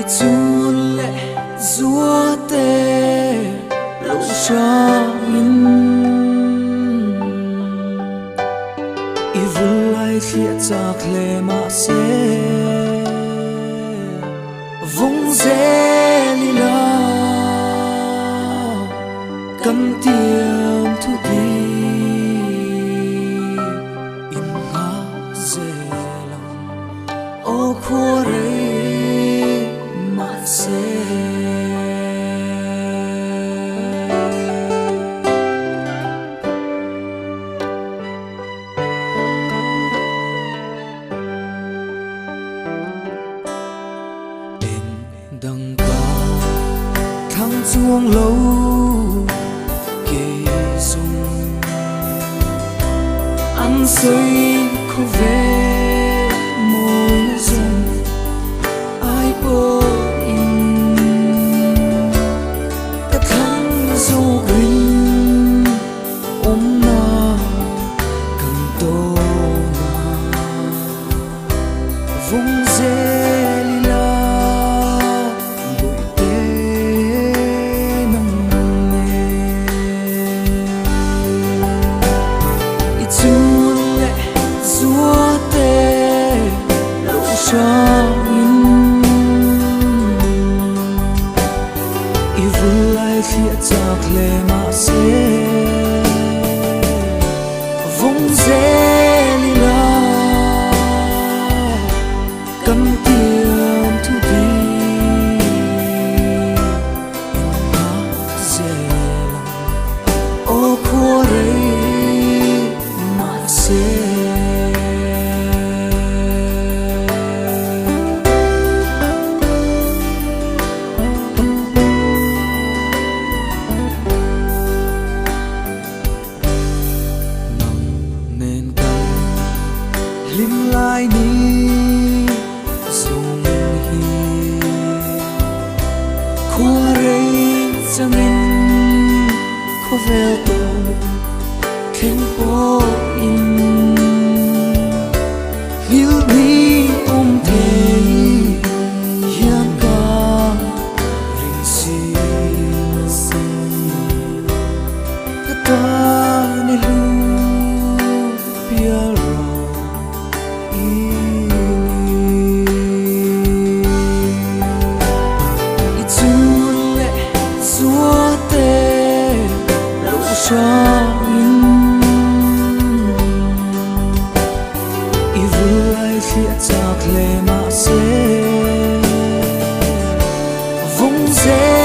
I chun leh zuate lo hrangin I vul lai thliah chak hle mahse Vawng zel ila kan tiam thu di in nghah zel ang aw khua rei mahse. Eng dang ka thlang chuang lo kei zung an sawi khawvel mawi zawng ai pawhin ka thlang zawk rin awmna kan tawn a. Vawng zel ila bawihte nang nen. I chun leh zuate lo hrangin I vul lai thliah chak hle mahse. Vawng zel ila kan tiam thu bik in nghah zel ang aw khua rei mahse. Nang nen kan hlim lai ni zung hi Khua rei changin khawvel tawp thleng pawhin Nghilh ni awm thei hian ka ring si Ka tan i hlu pial rang i ni. I chun leh zuate lo hrangin I vul lai thliah chak hle mahse Vawng zel.